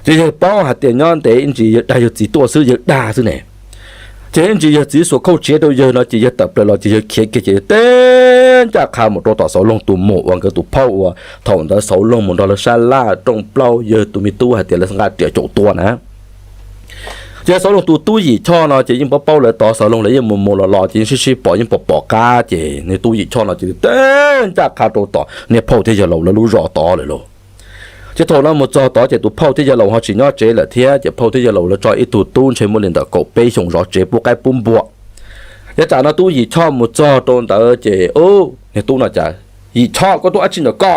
Ces yawg paub hais tias nyob ntev ib ntsis yawg dag yawg txiv tuaj xwb, yawg dag xwb ne. Ces ib ntsis yawg txiv xuas khauj tsiav rau yawg no ces yawg tawm plaws los ces yawg khiav kiag ces yawg teb ncaj qha mus rau tom Xauv Loog tus muam uas nkawd tus phauj uas thaum ntawd Xauv Loog mus nrog lawv sab laj rooj plaub yawg tus me tub hais tias lawv nqa riam caum tua na. Ces Xauv Loog tus tub Yim Choj no ces yeej paub paub lawv tod, Xauv Loog lawv yeej mus mus los los ces yeej sib sib pom, yeej pom pom qab ces nws tub Yim Choj no ces teb ncaj qha rau tom niag phauj thiab yawg laus lawv lub zos tod lawm lauj. Ces thaum no mus txog tod ces tus phauj thiab yawg laus ho tsis nyob tsev lawm thiab, ces phauj thiab yawg laus lawv tso ib tug tub ntshe muaj li ntawm kaum peb xyoo zov tsev pub qaib pub npua. Ces tsam no tub Yim Choj mus txog rau ntawd ces niag tub no cas, Yim Choj, koj tuaj dab tsi ntawm ko?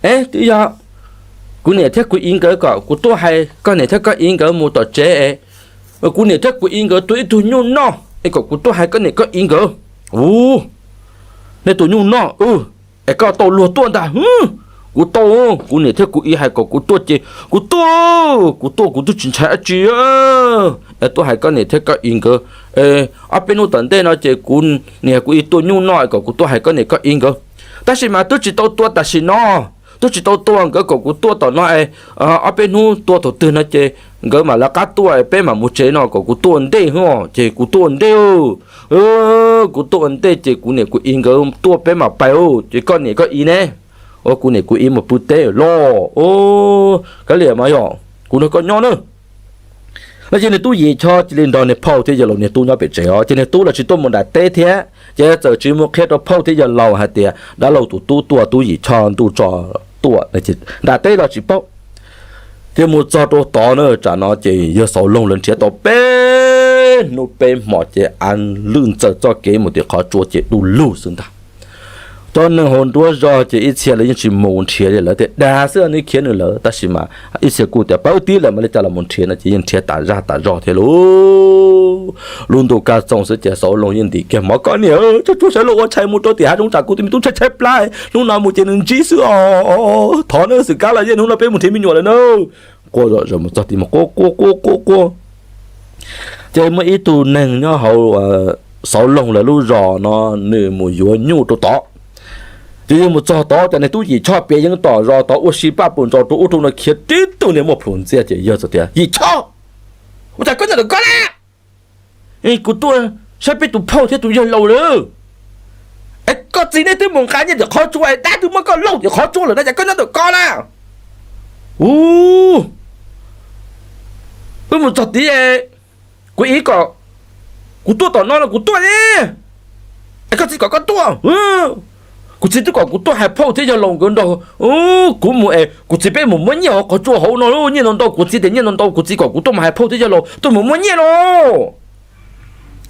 Es twb yog kuv niam thiab kuv i nkawd kom kuv tuaj hais koj niam thiab koj i nkawd mus tom tsev es kuv niam thiab kuv i nkawd tua ib tug nyuj noj es kom kuv tuaj hais koj niam koj i nkawd. Ub, nej tus nyuj noj es koj tau luag tuaj ntag. Kuv tau, kuv niam thiab kuv i hais kom kuv tuaj ces kuv tuaj, kuv tuaj kuv twb tsis ntshai dab tsi es tuaj hais koj niam thiab koj i nkawd. Ob peb hnub tom ntej no ces kuv niam kuv i tua nyuj noj es kom kuv tuaj hais koj niam koj i nkawd. Tab sis mas twb tsis tau tua tam sim no, twb tsis tau tua, nkawd kom kuv tuaj tom no es ob peb hnub tua thaum twg no ces nkawd mam lawv qab tuaj peb mam mus tsev no kom kuv tuaj ua ntej os, ces kuv tuaj ua ntej. Kuv tuaj ua ntej ces kuv niam kuv i nkawd tuaj peb mam pais, ces koj niam koj i ne? Ua kuv niam kuv i mus pw teb lawm. Kav liam mas yog kuv nrog koj nyob na. No ces niag tub Yim Choj cia li nrog niag phauj thiab yawg laus niag tub nyob pem tsev os, ces niag tub los tsis tuaj mus nram teb thiab, ces txawm tsis mus qhia rau phauj thiab yawg laus hais tias dab laug tus tub tuaj, tub Yim Choj ntuj tso tuaj, nram teb los tsis paub. Ces mus txog rau tod na, tsam no ces yawg Xauv Loog lawv nrhiav tau peb hnub peb hmo ces av lwj ntxaws txoj kev mus tim qhov tsua ces du lug xwb ntag. Cov neeg hauv nruab zog ces ib txhia lawv yeej tsis mus nrhiav li, lawv tias dag xwb, nws khiav nws lawm, tab sis mas ib txhia kuj tias pawg tib lawm mam li cas los mus nrhiav no ces yeej nrhiav tas zaj tas zog thiab lauj. Lub ntuj kaj txoog xwb ces Xauv Loog yeej ntim kiag mov, koj niam, tsuag tsuag sawv los ua tshais mus rau tim hav zoov tsam kuv tus me tub tshaib tshaib plab, hnub no mus ces nws ntsib xwb os. Thov nawb, xwm kab los yeej hnub no peb mus nrhiav me nyuam lawm na. Quaj zom zaws mus txog tim mus quaj quaj quaj quaj quaj. Ces muaj ib tug neeg nyob hauv Xauv Loog lawv lub zos no, nws mus yuav nyuj rau tod. Ces yawg mus txog tod ces niag tub Yim Choj piav yeeb tom zos tod ua si paj pus ntsos rau ub rau no khiav tib tug niag muaj plhus ntxiag ces yawg txawm tias, Yim Choj, ua cas koj nyob ntawm ko na? Kuv tuaj saib peb tus phauj thiab tus yawg laus lawm. Es koj txiv nej twb mus nqa nyiaj tim qhov tsua es dab twb muab koj laug tim qhov tsua lawm na, cas koj nyob ntawm ko na? Ub, wb mus txog tid, kuv ib kom kuv tuaj tom no los kuv tuaj ne. Es koj txiv kom koj tuaj. Kuv txiv twb kom kuv tuaj hais phauj thiab yawg laus nkawd nrog kuv mus es kuv txiv peb mus muab nyiaj hauv qhov tsua hauv no, nyiaj ntau ntau, kuv txiv tias nyiaj ntau ntau, kuv txiv kom kuv tuaj mus hais phauj thiab yawg laus tuaj mus muab nyiaj los.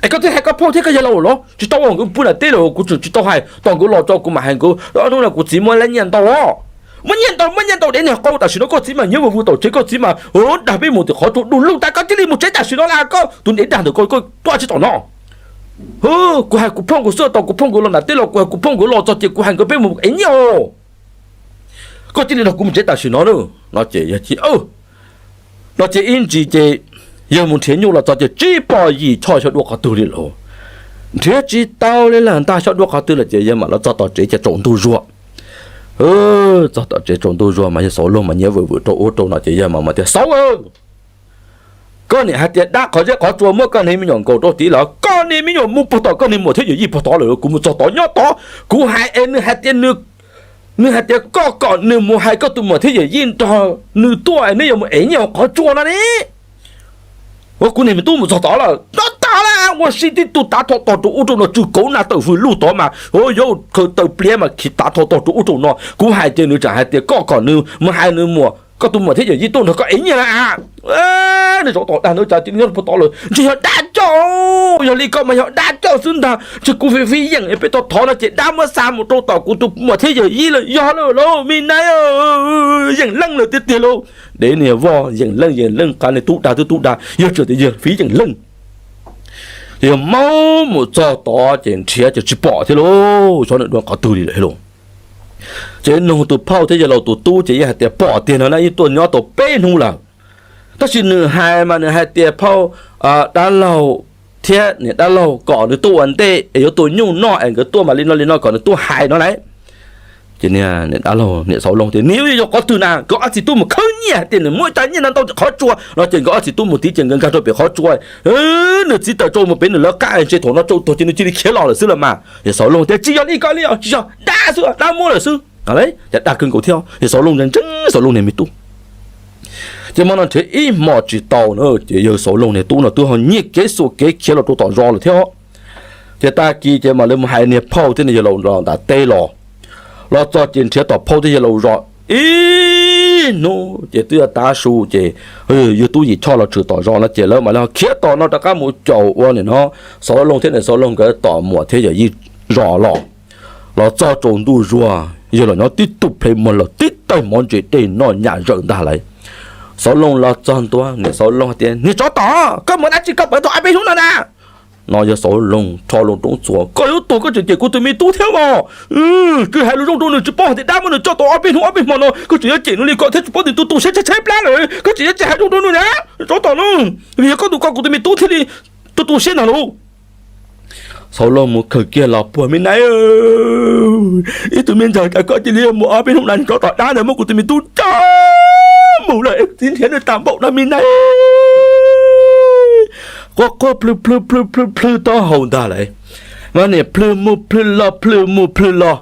Es koj twb hais koj phauj thiab koj yawg laus lawm los? Tsis tau, nkawd pw nram teb lawm, kuv tseem tsis tau hais, tos nkawd los tso kuv mam hais nkawd. Hnub no kuv txiv muab lab nyiaj ntau os. Muab nyiaj ntau, muab nyiaj ntau dev niag qau, tam sim no koj txiv mas nyiav vwm vwm tom tsev, koj txiv mas dag peb mus tim qhov tsua du lug tas, koj cia li mus tsev tam sim no las, koj tus dev dag ntawm ko, koj tuaj tsis tom no. Kuv hais kuv phauj nkawd xwb, tos kuv phauj nkawd los nram teb los, kuv hais kuv phauj nkawd los txog ces kuv hais nkawd peb mus ev nyiaj os. Koj cia li nrog kuv mus tsev tam sim no na. No ces yawg, no ces ib ntsis ces yawg mus nrhiav nyuj los txog ces tsis pom Yim Choj xyov dua qhov twg li lawm. Nrhiav tsis tau li lawm ntag, xyov dua qhov twg lawm ces yawg mam los txog tom tsev ces tsaus ntuj zuag. Txog tom tsev tsaus ntuj zuag mas yawg Xauv Loog mas nyiav vwm vwm rau ub rau no ces yawg mam mas tias, Xauv, koj niam hais tias dab qhov zeb qhov tsua muab koj niag me nyuam nkaus rau tid los? Koj niag me nyuam mus puag tom koj niag muam thiab yawm yij puag tod lawm, kuv mus txog tod nyob tod, kuv hais es nws hais tias, nws hais tias koj kom nws mus hais koj tus muam thiab yawm yij nrog nws tuaj es neb yuav mus ev nyiaj hauv qhov tsua no ne. Ua kuv niag me tub mus txog tod lawm, no tag lawm, ua si tib tug tav tho tog rau ub rau no, tsw kauv na tawm fws luj tod mas, yuav khaws taws pliav mas khiav tav tho tog rau ub rau no. Kuv hais ces nws tseem hais tias koj kom nws mus hais nws muam, koj tus muam thiab yawm yij tuaj nrog koj ev nyiaj na. Nws zaum tod dag ntawd cas cia li nyob puag tod lawm, ntshe yog dab coj. Yog li koj mas yog dab coj xwb ntag, ntshe kuv fiv fiv yeem peb tau thov no ces dab muab xa mus rau tom kuv tus muam thiab yawm yij lawm, yog lawm lauj me nab, yeem leej lawm tiag tiag lauj. Dev niag voj, yeem leej yeem leej, qab niag tub dag twb tub dag, yawg tseem tias yawg fiv yeem leej. Ces yawg maub mus txog tod ces nrhiav ces tsis pom thiab lauj, xyov nws dua qhov twg li lawm lauj. Ces nug tus phauj thiab yawg laus tus tub ces yeej hais tias pom tiag no na, yeej tuaj nyob tau peb hnub lawm. Tab sis nws hais mas nws hais tias phauj, dab laug thiab niam dab laug kom nws tuaj ua ntej es yuav tua nyuj noj es nkawd tuaj mas li no li no kom nws tuaj hais no lauj. Ces niam dab laug niam Xauv Loog tias, Nws yuav yog qhov twg na? Nkawd ob txiv tub mus khawb nyiaj tias nws muaj ib tag nyiaj no ntau qhov tsua no ces nkawd ob txiv tub mus tiv ces nkawd nkag rau pem qhov tsua, nws txiv taws rau mus pem nws lawv qab, ntshe thaum no tsau tuag ces nws cia li khiav los lawm xwb los mas. Yawg Xauv Loog tias, Tsis yog li ko li os, tsis yog, dab xwb, dab muab lawm xwb. Ces dab kawg nkaus thiab, yawg Xauv Loog ntseeg ntseeg Xauv Loog niag me tub. Ces hmo no nrhiav ib hmos tsis tau na ces yawg Xauv Loog niag tub no twb ho nyiaj kev xuas kev khiav los rau tom zos lawm thiab. Ces tag kis ces mam li mus hais niag phauj thiab niag yawg laus los nram teb los. Los txog ces nrhiav tom phauj thiab yawg laus zos ib hnub ces twb yuav tav su ces yawg Tub Yim Choj los tshwm tom zos no ces lawv mam li ho khiav tom no rov qab mus caum ua nim no Xauv Loog thiab niam Xauv Loog nkawd tom muam thiab yawm yij zos los. Los txog tsaus ntuj zuag yawg los nyob tib tug plhe muag los tib taig mov ntse dej noj nyam zawm ntag lauj. Xauv Loog los txog ntua, niam Xauv Loog hais tias, Niag tsov tom, koj mus dab tsi koj pawv tau ob peb hnub no na? No yawg Xauv Loog rho loo roob txuas, Koj yuav tuag koj tseem cem kuv tus me tub thiab mas. Kuv hais lus zoo rau nws tsis paub hais tias dab muab nws coj tau ob peb hnub ob peb hmo no, koj tseem yuav cem nws li ko thiab tsis paub tias tus tu siab tshaib tshaib plab lawm, koj tseem yuav tsis hais zoo rau nws na. Tsov tom no, vim yog koj tus ko kuv tus me tub thiaj li tus tu siab no lauj. Xauv Loog mus khaws kiag los puag, Me nai, ib tug me ntxawg tas koj cia li mus ob peb hnub na, tsov tom dab ntawd muab kuv tus me tub coj mus lawm, txiv nrhiav nws tas npaum no me nai. Quaj quaj plhw plhw plhw plhw plhw taub hau ntag lauj. Mas niam plhw mus plhw los plhw mus plhw los.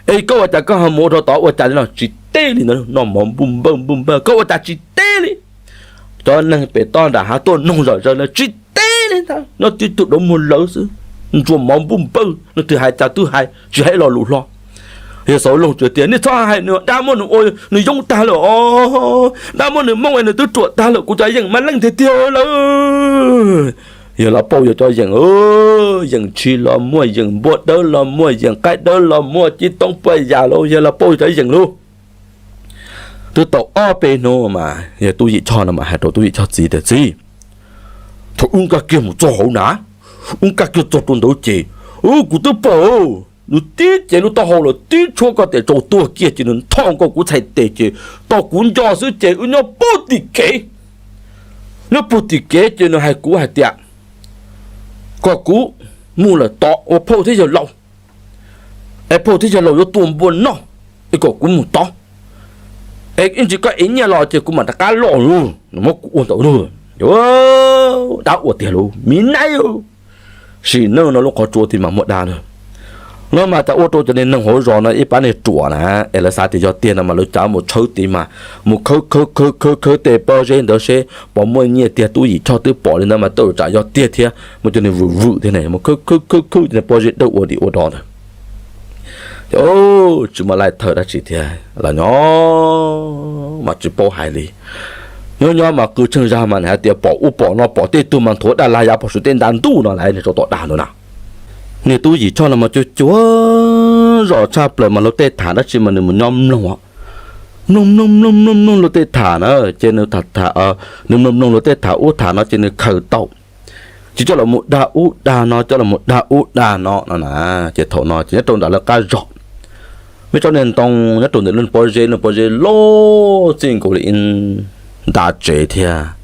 Es koj ua cas koj ho mus ua rau tod ua cas li no tsis teb li ntawd, noj mov npuj npawj npuj npawj koj ua cas tsis teb li. Cov neeg pem toj nram hav tuaj noog zom zaws no tsis teb li ntag, nyob tib tug dov muag lawv xwb, ntsuas mov npuj npawj, nws twb hais cas twb hais tsis hais lo lus hlo. Yawg Xauv Loog tsuas tias, Nej txhob hais nws, dab muab nws ua nws yoob tag lawm os, dab muab nws mooj es nws twb ruam tag lawm, kuv cov yeem mas leej tiag tiag lawm. Yawg Lav Pauj yog cov yeem, yeem tshis los muaj, yeem npua dawb los muaj, yeem qaib dawb los muaj, cib toob puas yam los yawg Lav Pauj yog cov yeem lauj. Twb tau ob peb hnub mas yawg Tub Yim Choj no mas hais rau Tub Yim Choj txiv tias, Txiv, thaum wb nkag kiag mus txog hauv na, wb nkag kiag txog rau ntawd ces, u, kuv twb pom nws tib cev lub taub hau los tib tshuab koj tes tsau tuag kiag ces nws nthoj nkaus kuv txhais tes ces tau kuv nco xwb ces wb nyob puag tim kev, nyob puag tim kev ces nws hais kuv hais tias kom kuv mus lawm tod ua phauj thiab yawg laus, es phauj thiab yawg laus yuav tua npua noj, es kom kuv mus tod, es ib ntsis koj ev nyiaj los ces kuv mam rov qab los lauj, nws muab kuv ua ntawd lauj. Dab ua tiag lauj, me nai. Sim neej no lub qhov tsua tid mas muaj dab na. No mas cas ua rau cov niag neeg hauv zos no ib pab niag ruam na, es lawv xav tias yog tiag no mas lawv cav mus tshawb tid mas mus khawb khawb khawb khawb khawb tej pob zeb ntawd seb puas muaj nyiaj tiag, Tub Yim Choj twb pom li ntawd mas tej zaum tsam yog tiag thiab, muaj cov niag vwm vwm thiab ne, mus khawb khawb khawb khawb cov niag pob zeb dawb ua dim ua do ntawd. Ces tsis muaj laij thawj dab tsi thiab los nyob mas tsis paub hais li. Nyob nyob mas qw tsheej zag mas nws hais tias pom ub pom no, pom tej tug mas nthuav daj lag yav pom saum tej nta ntuj no lawm, nws rau tom dag ntawd na. Niag Tub Yim Choj no mas cuag cuag zos tshaj plaws mas luag tej tham dab tsi mas nws mus nyob mloog, mloog mloog mloog mloog mloog luag tej tham na, ces nws tham, nws mloog mloog luag tej tham ub tham no ces nws khaws tau, ces coj los mus dag ub dag no, coj los mus dag ub dag no no na. Ces thaum no ces nyob rau nram lawv qab zos, muaj tsob niag ntoo nyob rau ntawm lub pob zeb, lub pob zeb loj txij nkaus li ib nta tsev thiab.